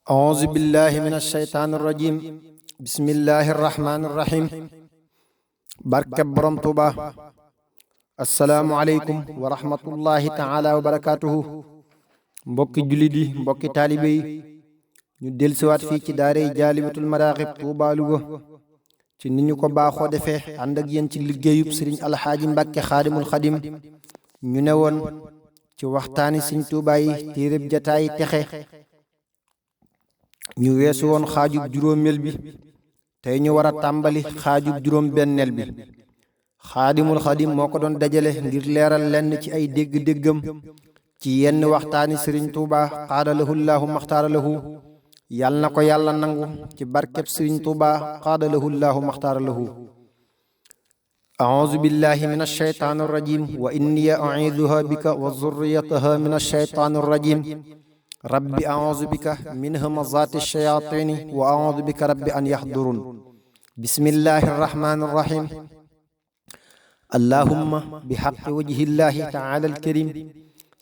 أعوذ بالله من الشيطان الرجيم بسم الله الرحمن الرحيم barke borom Tuuba assalaamu aleykum wa rahmatullahi taala wa barakatuhu mbokki jullit yi mbokki taalibe yi ñu dellusiwaat fii ci daaray Jaalibatul Maraaxib Tuuba Luga ci ni ñu ko baaxoo defee ànd ak yéen ci liggéeyub sëriñ alxaaji Mbàkke xaadimul xadim ñu ne woon ci waxtaani sëriñ Tuuba yi téereb jataayi texe ñu weesu woon xaajub juróomeel bi tey ñu war a tàmbali xaajub juróom benneel bi xaadimul xadim moo ko doon dajale ngir leeral lenn ci ay dégg-déggam ci yenn waxtaani sëriñ Tuuba xaadalahu llaahu maxtaaralahu yal na ko yàlla nangu ci barkeb sëriñ Tuuba xaadalahu llaahu maxtaaralahu auzu billahi min alsheytaan arrajim wa inni u'iiduha bika wa zurriyataha min alsheytaan arrajim rabbi auzu bika min hamazaati shayaatini wa auzu bika rabbi an yaxdurun bismillahi arrahmani arrahim allahumma bi xaqi wajhillahi taala alkarim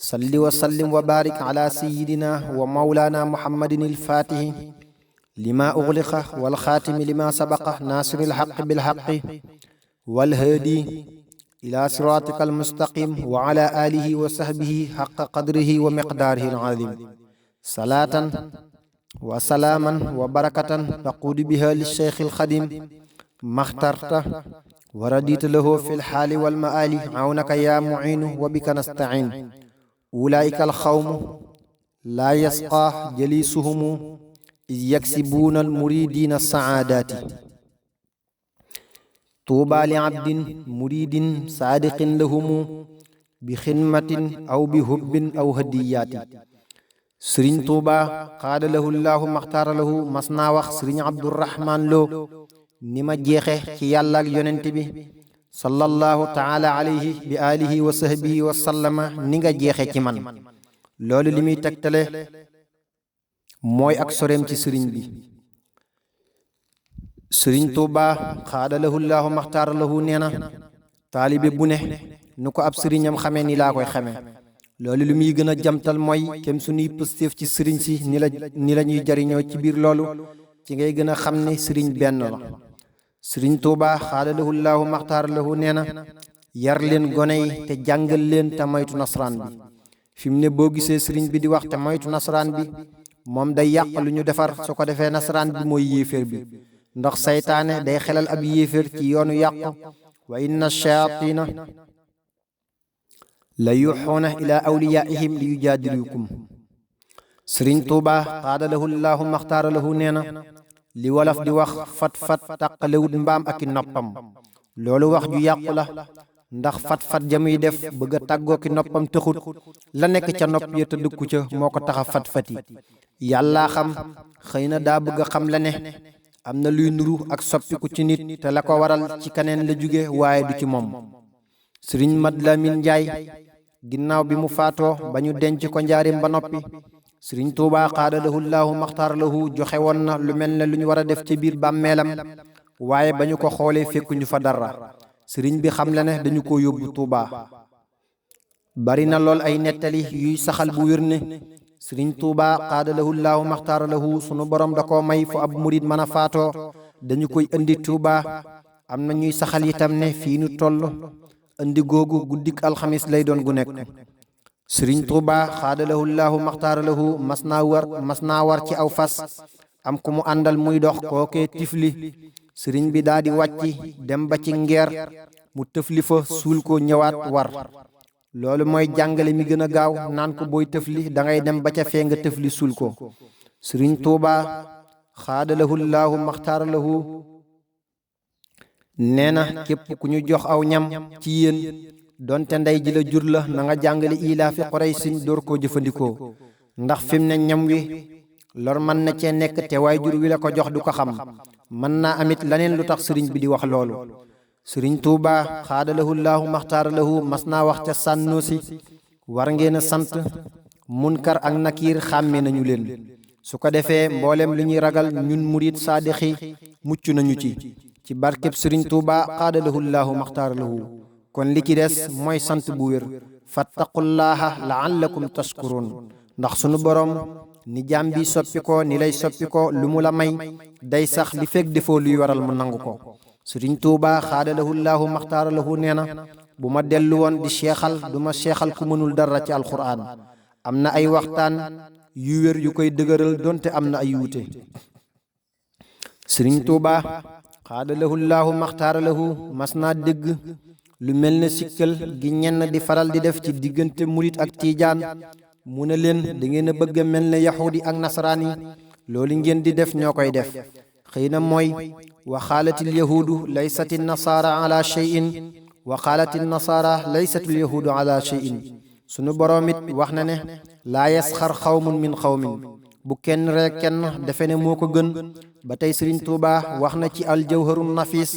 salli wa sallim wa barik ala sayidina wa maulana muhammadin alfaatihi lima ugliqa walxaatimi lima sabaqa naasiri alxaqi bilxaqi walhaadi ila siraatika almustaqim wa ala alihi wa sahbihi xaqa qadrihi wa miqdaarihi alazim salaatan wa salaaman wa barakatan taquudu biha lisheykh alxadim maxtarta wa radita lahu fi lxaali walmaali awnaka yaa muciinu wa bika nastain ulaika alxawmu laa yasqaa jalisuhumu id yaksibuuna almuridina saadaati tuuba li abdin muridin saadiqin lahumu bi xidmatin aw bi hubbin aw hadiyaati sëriñ Tuuba xaadalahu llaahu maxtaaralahu mas naa wax sëriñ Abdurahmaan Lo ni ma jeexe ci yàlla ak yonent bi sallallahu taala alayhi bi alihi wa sahbihi wa sallama ni nga jeexe ci man loolu li muy tegtale mooy ak soreem ci sëriñ bi sëriñ Tuuba xaadalahu llaahu maxtaaralahu nee na taalibe bu ne nu ko ab sëriñam xamee ni laa koy xamee loolu li muy gën a jamtal mooy kem suñuy pëstéef ci sëriñ si ni la ñuy jariñoo ci biir loolu ci ngay gën a xam ne sëriñ benn la sëriñ Tuuba xaadalahu llaahu maxtaaralahu nee na yar leen gone yi te jàngal leen te moytu nasaraan bi fi mu ne boo gisee sëriñ bi di wax te moytu nasaraan bi moom day yàq lu ñu defar su ko defee nasaraan bi mooy yéeféer bi ndax saytaane day xelal ab yéeféer ci yoonu yàqu wa inna shayaatiina la yuxuuna ila awliyaihim li yujaadilukum sëriñ Tuuba xaadalahu llaahu maxtaaralahu nee na li wolof di wax fat-fat tàqalewut mbaam ak i noppam loolu wax ju yàqu la ndax fat-fat jamuy def bëgg a tàggoo ki noppam tëxut la nekk ca nopp ya te dëkku ca moo ko tax a fat-fati yàllaa xam xëy na daa bëgg a xam la ne am na luy nuru ak soppiku ci nit te la ko waral ci keneen la jóge waaye du ci moom sëriñ Mad Lamin Njaay ginnaaw bi mu faatoo ba ñu denc ko njaarim ba noppi sëriñ Tuuba xaadalahu llaahu maxtaaralahu joxe woon na lu mel ne lu ñu war a def ci biir bàmmeelam waaye ba ñu ko xoolee fekkuñu fa dara sëriñ bi xam la ne dañu ko yóbbu Tuuba bari na lool ay nettali yuy saxal bu wér ne sëriñ Tuuba xaadalahu llaahu maxtaaralahu sunu borom da koo may fu ab murit mën a faatoo dañu koy indi Tuuba am na ñuy saxal itam ne fii nu toll indi googu guddik alxamis lay doon gu nekk sëriñ Tuuba xaadalahu llaahu maxtaaralahu mas naa war ci aw fas am ku mu àndal muy dox kookee tifli sëriñ bi daa di wàcci dem ba ci ngeer mu tëfli fa suul ko ñëwaat war loolu mooy jàngale mi gën a gaaw naan ko booy tëfli dangay dem ba ca fee nga tëfli suul ko sëriñ Tuuba xaadalahu llaahu maxtaaralahu nee na képp ku ñu jox aw ñam ci yéen donte ndey ji la jur la na nga jàngale ilaafi Quraysin door koo jëfandikoo ndax fi mu ne ñam wi lor mën na cee nekk te waay jur wi la ko jox du ko xam mën naa amit laneen lu tax sëriñ bi di wax loolu sëriñ Tuuba xaadalahu llaahu maxtaaralahu mas naa wax ca Sànnoosi war ngeen a sant munkar ak nakiir xàmme nañu leen su ko defee mboolem li ñuy ragal ñun murit saadixi mucc nañu ci barkeb sëriñ Tuuba xaadalahu llaahu maxtaaralahu kon li ci des mooy sant bu wér fattaqullaaha laallakum tashkuruun ndax sunu boroom ni jaam bi soppi ko ni lay soppi ko lu mu la may day sax li fekk defoo luy waral mu nangu ko. Sëriñ Tuuba xaadalahu llaahu maxtaara lahu nee na bu ma dellu woon di seexal du ma seexal ku mënul dara ci alxuraan. am na ay waxtaan yu wér yu koy dëgëral donte am na ay wuute. Sëriñ Tuuba xaadalahu llaahu maxtaara lahu mas naa dégg lu mel ne sikkal gi ñenn di faral di def ci diggante murit ak tiijaan. mu ne leen da ngeen a bëgg a mel ne yaxuudi ak nasaraan yi loolu ngeen di def ñoo koy def. xëy na mooy wa xaalatil yahuudu laysati nasaara ala cheyin wa xaalatil nasaara laysatul yahuudu ala cheyin. sunu boroom it wax na ne laa yasxar xawmun min xawmin bu kenn rek kenn defe ne moo ko gën. ba tey Sëriñ Tuuba wax na ci aljawharun nafis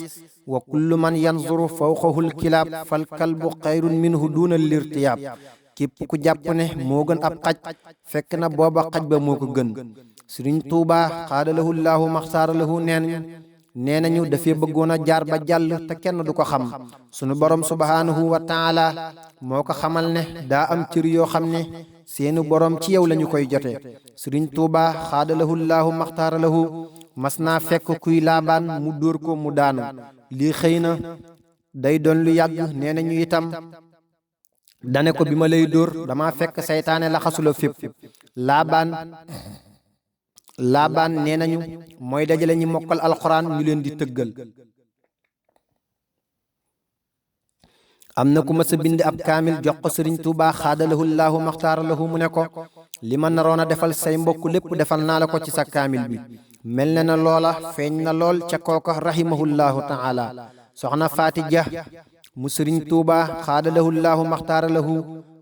wa kullu man yanzuru fawqahul kilaab fal kalbu xayrun minhu duuna lirtiyaab. képp ku jàpp ne moo gën ab xaj fekk na booba xaj ba moo ko gën. Sëriñ Tuuba xaadalahu llaahu maxtaara lahu nee nañu dafee bëggoon a jaar ba jàll te kenn du ko xam. sunu borom subhaanahu wa taala moo ko xamal ne daa am cër yoo xam ne seenu borom ci yow lañu koy jote. Sëriñ Tuuba xaadalahu llaahu maxtaara lahu mas naa fekk kuy laabaan mu dóor ko mu daanu. lii xëy na day doon lu yàgg. nee nañu itam dane ko bi ma lay dóor dama fekk saytaane laxasula fépp. laabaan nee nañu mooy dajale ñi mokkal alxuraan ñu leen di tëggal. am na ku mas a bind ab kaamil jox ko Sëriñ Tuuba xaadalahu llaahu maxtaara lahu mu ne ko li ma naroon a defal say mbokk lépp defal naa la ko ci sa kaamil bi. mel na loola feeñ na lool ca kooka rahimahullaahu taala. soxna Faati Ja mu Sëriñ Tuuba xaadalahu llaahu maxtaara lahu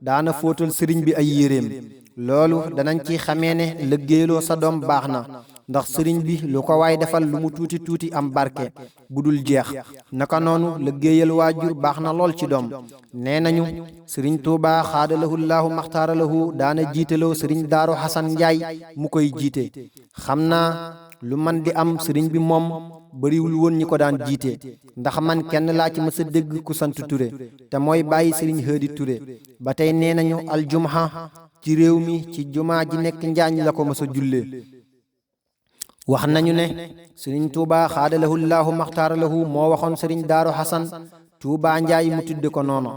daana fóotal sëriñ bi ay yéreem. loolu danañ ci xamee ne liggéeyloo sa doom baax na ndax sëriñ bi lu ko waay defal lu mu tuuti tuuti am barke bu dul jeex. naka noonu liggéeyal waajur baax na lool ci doom. nee nañu Sëriñ Tuuba xaadalahu llaahu maxtaara lahu daana jiiteloo sëriñ Daaru Xasan Njaay mu koy jiite. xam naa lu man di am sëriñ bi moom bariwul woon ñi ko daan jiite ndax man kenn laa ci mës a dégg ku sant Ture te mooy bàyyi sëriñ Hëdi Ture. ba tey nee nañu aljumha ci réew mi ci jumaa ji nekk njaañ la ko mës a jullee. wax nañu ne Sëriñ Tuuba xaadalahu llaahu maxtaara lahu moo waxoon sëriñ Daaru Xasan Tuuba Njaay mu tudde ko noonu.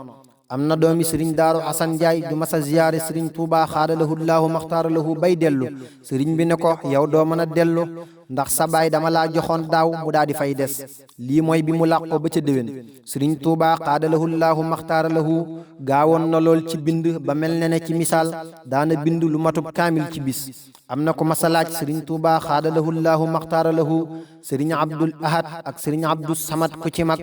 am na doomi sëriñ Daaru Xasan Njaay du mas a ziyaare Sëriñ Tuuba xaadalahu llaahu maxtaara lahu bay dellu. sëriñ bi ne ko yow doo mën a dellu ndax sa baay dama laa joxoon daaw mu daal di fay des. lii mooy bi mu làqoo ba ca déwén. Sëriñ Tuuba xaadalahu llaahu maxtaara lahu gaawoon na lool ci bind ba mel ne ci misaal daana bind lu matub kaamil ci bis. am na ko masalaaj Sëriñ Tuuba xaadalahu llaahu maxtaara lahu Sëriñ Abdul Ahad ak Sëriñ Abdus Samad ku ci mag.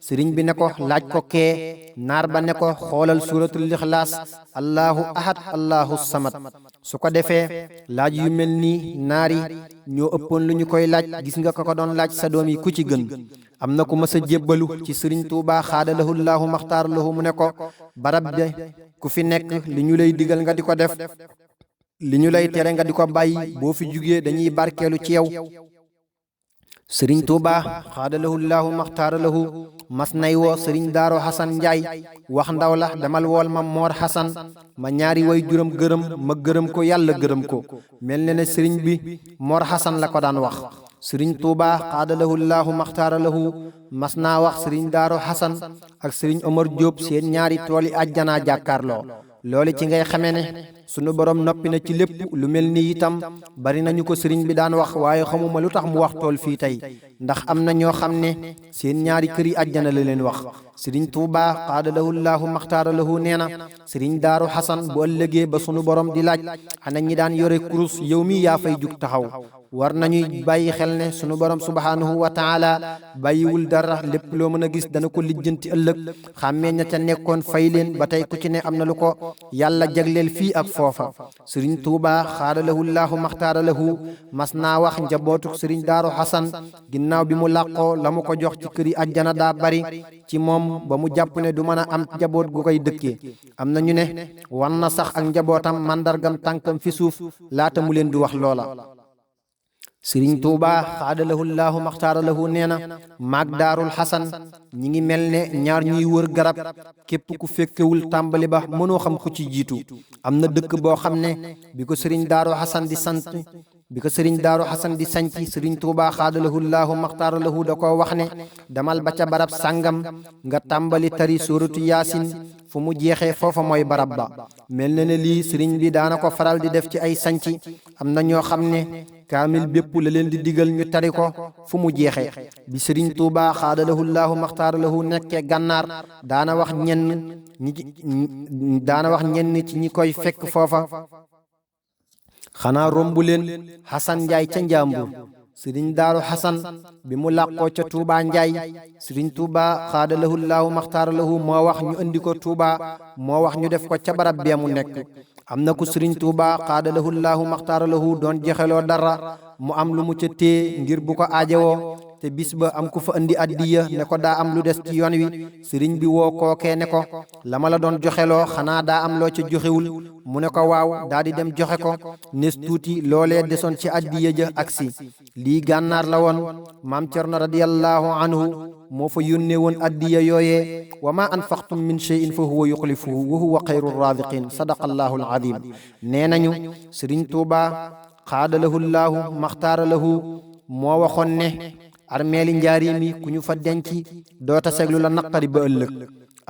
sëriñ bi ne ko laaj ko kee. naar ba ne ko xoolal suuratul Ixlaas allahu ahad allahu samad. su ko defee laaj yu mel nii naari ñoo ëppoon lu ñu koy laaj. gis nga ko doon laaj sa doom yi ku ci gën. am na ku mas a jébbalu ci Sëriñ Tuuba xaadalahu llaahu maxtaara lahu mu ne ko barab de ku fi nekk li ñu lay digal nga di ko def li ñu lay tere nga di ko bàyyi boo fi jugee dañuy barkeelu ci yow. Sëriñ Tuuba xaadalahu llaahu maxtaara lahu mas nay woo sëriñ Daaru Xasan Njaay wax ndaw la demal wool ma Moor Xasan ma ñaari way juram gërëm ma gërëm ko yàlla gërëm ko. mel na ne sëriñ bi Moor Xasan la ko daan wax. Sëriñ Tuuba xaadalahu llaahu maxtaara lahu mas naa wax sëriñ Daaru Xasan ak sëriñ Omar Jóob seen ñaari tooli àjjanaa jàkkaarloo. loolu ci ngay xamee ne sunu borom noppi na ci lépp. lu mel ni itam bari nañu ko sëriñ bi daan wax waaye xamuma lu tax mu wax tool fii tey ndax am na ñoo xam ne seen ñaari kër yi àjjana la leen wax. Sëriñ Tuuba xaadalahu llaahu maxtaara lahu nee na sëriñ Daaru Xasan bu ëllëgee ba sunu borom di laaj ana ñi daan yore kurus yow mi yaa fay jug taxaw. war nañuy bàyyi xel ne sunu borom subhaanahu wa taala bàyyiwul dara lépp loo mën a gis dana ko lijjanti ëllëg. xàmmee ña ca nekkoon fay leen ba tey ku ci ne am na lu ko yàlla jagleel fii ak foofa. Sëriñ Tuuba xaadalahu llaahu maxtaara lahu mas naa wax njabootuk sëriñ Daaru Xasan ginnaaw bi mu làqoo la mu ko jox ci këri àjjana daa bari ci moom ba mu jàpp ne du mën a am njaboot gu koy dëkkee. am na ñu ne wan na sax ak njabootam màndargam tànkam fi suuf laata mu leen di wax loola. sëriñ tuuba xaadalahu llaahu maxtaara lahu nee na maag daarul xasan ñi ngi mel ne ñaar ñuy wër garab képp ku fekkewul tàmbali ba mënoo xam ku ci jiitu am na dëkk boo xam ne bi ko sëriñ daaru xasan di sant bi ko sëriñ daaru xasan di sanci sëriñ tuuba xaadalahu llaahu maxtaara lahu da ko wax ne damal ba ca barab sàngam nga tàmbali tari suuratu yaasin fu mu jeexee foofa mooy barab ba mel na ne lii sëriñ bi daana ko faral di def ci ay sanci am na ñoo xam ne kaamil bépp la leen di digal ñu tari ko fu mu jeexee bi sëriñ tuuba xaadalahu llaahu maxtaara lahu nekkee gànnaar daana wax ñenn ci ñi koy fekk foofa xanaa rombu leen xasan njaay ca njàmbur sëriñ daaru xasan bi mu làqoo ca tuuba njaay sëriñ tuuba xaadalahu llaahu maxtaara lahu moo wax ñu indi ko tuuba moo wax ñu def ko ca barab bee mu nekk am na ku sëriñ tuuba xaadalahu llaahu maxtaara lahu doon joxeloo dara mu am lu mu ca téye ngir bu ko aajowoo te bis ba am ku fa indi addiya ne ko daa am lu des ci yoon wi sëriñ bi woo kookee ne ko la ma la doon joxeloo xanaa daa am loo ca joxewul mu ne ko waaw daa di dem joxe ko nes tuuti loolee desoon ci addiya ja aksi lii gànnaar la woon maam cerno radiyallahu anhu moo fa yónnee woon addiya yooyee wa ma anfaqtum min shay'in fa huwa yuxlifuhu wa huwa xayru raziqin sadaqallahu alazim nee nañu sëriñ tuuba xaadalahu llaahu maxtaara lahu moo waxoon ne armeeli njaarim yi ku ñu fa denc doota seglu la naqari ba ëllëg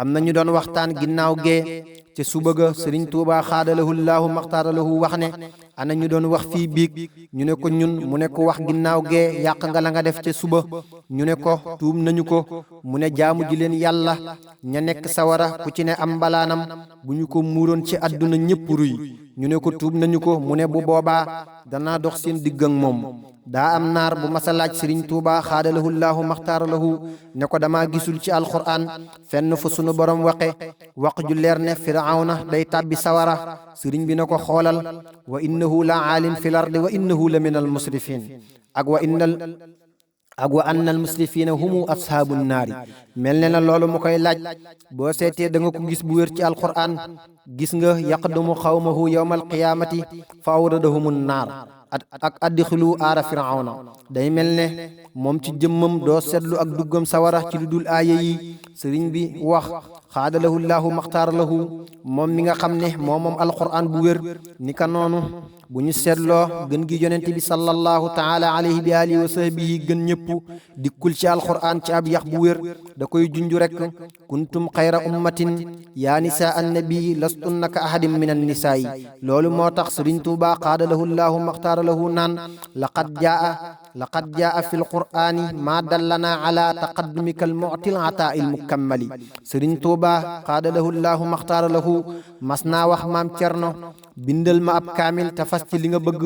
am na ñu doon waxtaan ginnaaw gee ca suba ga sëriñ tuuba xaadalahu llaahu maxtaara lahu wax ne ana ñu doon wax fii biig ñu ne ko ñun mu ne ko wax ginnaaw gee yàq nga la nga def ca suba ñu ne ko tuub nañu ko mu ne jaamu ji leen yàlla ña nekk sawara ku ci ne am mbalaanam bu ñu ko muuroon ci àdduna ñépp ruy ñu ne ko tuub nañu ko mu ne bu boobaa danaa dox seen digg ak moom daa am naar bu masa laaj sëriñ tuuba xaadalahu llaahu maxtaara lahu ne ko dama gisul ci alquran fenn fu sunu borom wax ju leer ne firawna day tàbbi sawara sëriñ bi na ko xoolal wa innahu la aalin fil ardi wa innahu la min al musrifin ak wa anna al musrifina humu ashaabu naari mel ne na loolu mu koy laaj boo seetee da nga ko gis bu wér ci alquran gis nga yaqdumu xawmahu yawma alqiyaamati fa awradahumu naar ak addixilu aara firawna day mel ne moom ci jëmmam doo seetlu ak duggam sawara ci lu dul aaya yi sëriñ bi wax xaadalahu llaahu maxtaara lahu moom mi nga xam ne moom alquran bu wér ni ka noonu bu ñu seetloo gën gi yonent bi sallallahu taala alayhi bi alihi wa sahbihi gën ñëpp dikkul ci alquran ci ab yax bu wér da koy junju rek kuntum xayra ummatin yaa nisaa annabii lastunna ka ahadin min annisaayi loolu moo tax sëriñ tuuba xaadalahu llaahu maxtaara lahu naan laqad jaa fi lqur'ani maa dallana ala taqaddumika almu'til ataa il mukammali sëriñ tuuba xaadalahu llaahu maxtaara lahu mas naa wax maam cerno bindal ma ab kaamil te fas ci li nga bëgg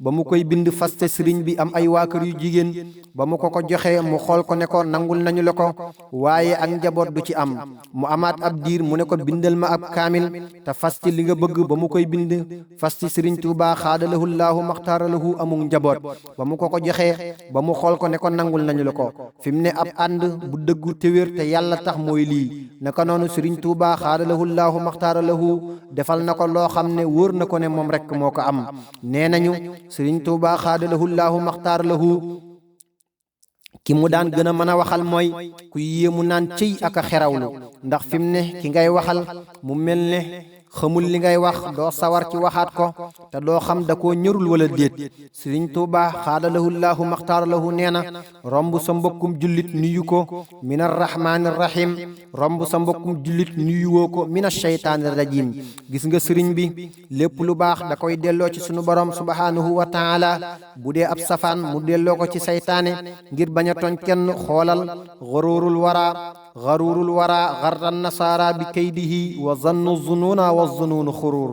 ba mu koy bind faste sëriñ bi am ay waa kër yu jigéen ba mu ko joxee mu xool ko ne ko nangul nañu la ko waaye ak njaboot du ci am mu amaat ab diir mu ne ko bindal ma ab kaamil te fas ci li nga bëgg ba mu koy bind fas ci sëriñ tuuba xaadalahu llaahu maxtaara lahu amul njaboot ba mu ko joxee ba mu xool ko ne ko nangul nañu la ko fi mu ne ab ànd bu dëggu te wér te yàlla tax mooy lii naka noonu sëriñ tuuba xaadalahu llaahu maxtaara lahu defal na ko loo xam ne wóor na ko ne moom rekk moo ko am nee nañu sëriñ tuuba xaadalahu llaahu maxtaara lahu ki mu daan gën a mën a waxal mooy ku yéemu naan cëy ak a xerawlu ndax fi mu ne ki ngay waxal mu mel ne xamul li ngay wax doo sawar ci waxaat ko te doo xam da koo ñërul wala déet sëriñ tuuba xaadalahu llaahu maxtaara lahu nee na romb sa mbokkum jullit nuyu ko min arrahmaani rahim romb sa mbokkum jullit nuyuwoo ko min asheytaani rajim gis nga sëriñ bi lépp lu baax da koy delloo ci sunu borom subhaanahu wa taala bu dee ab safaan mu delloo ko ci saytaane ngir bañ a tooñ kenn xoolal garuurul wara garra nasaara bi kaydihi wa zannu zunuuna wa zunuunu xuruur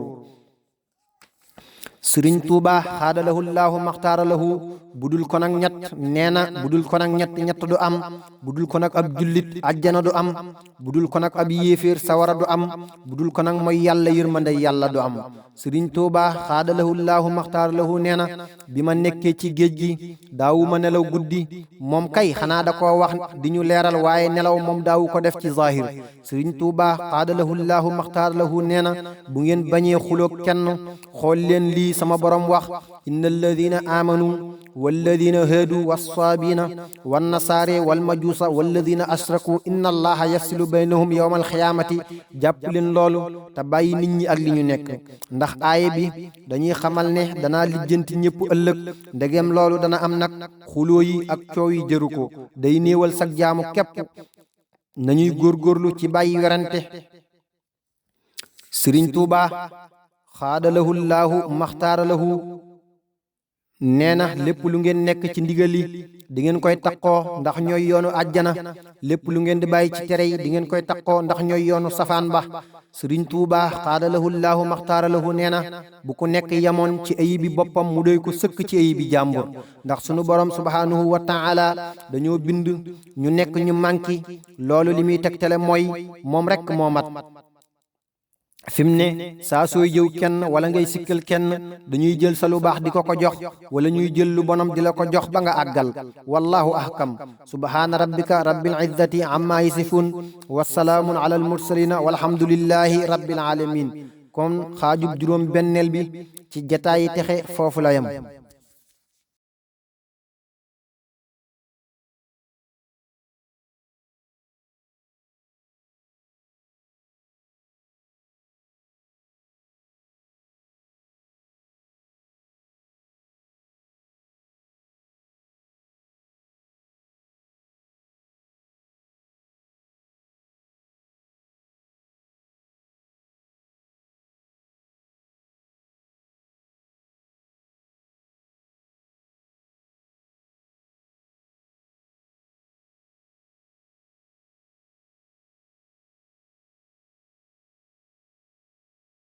sëriñ tuuba xaadalahu llaahu maxtaara lahu budul ko nag ñett nee na budul ko nag ñett du am budul ko nag ab jullit ajjana du am budul ko nag ab yéeféer sawara du am budul ko nag mooy yàlla yërmande yàlla du am sëriñ tuuba xaadalahu llaahu maxtaara lahu nee na bi ma nekkee ci géej gi daawuma nelaw guddi moom kay xanaa da koo wax di ñu leeral waaye nelaw moom daawu ko def ci zahir sëriñ tuuba xaadalahu llaahu maxtaara lahu nee na bu ngeen bañee xuloog kenn xool leen lii sama borom wax inna alladina amanu walladina haadu wassaabiina wannasaare walmajuusa walladina ashraku inna allaha yafsilu baynahum yowma alxiyaamati jàpp leen loolu te bàyyi nit ñi ak li ñu nekk ndax aaya bi dañuy xamal ne danaa lijjanti ñëpp ëllëg ndegem loolu dana am nag xuloo yi ak coow yi jëru ko day néewal sag jaamu képp nañuy góorgóorlu ci bàyyi werante Sëriñ Tuuba xaadalahu llaahu maxtaara lahu nee na lépp lu ngeen nekk ci ndigal yi di ngeen koy takkoo ndax ñooy yoonu àjjana lépp lu ngeen di bàyyi ci tere yi di ngeen koy takkoo ndax ñooy yoonu safaan ba Sëriñ Tuuba xaadalahu llaahu maxtaara lahu nee na bu ku nekk yemoon ci ayibi boppam mu doy ko sëkk ci ayibi jàmbur ndax sunu borom subhaanahu wa taala dañoo bind ñu nekk ñu manki loolu li muy tegtale mooy moom rekk moo mat fi mu ne saa sooy jëw kenn wala ngay sikkal kenn dañuy jël sa lu baax di ko jox wala ñuy jël lu bonam di la ko jox ba nga àggal wallahu ahkam subhaana rabbika rabbil izzati amma yasifun wasalaamun ala al mursalina walhamdulillahi rabbil alamin kon xaajub juróom benneel bi ci jataayi texe foofu la yem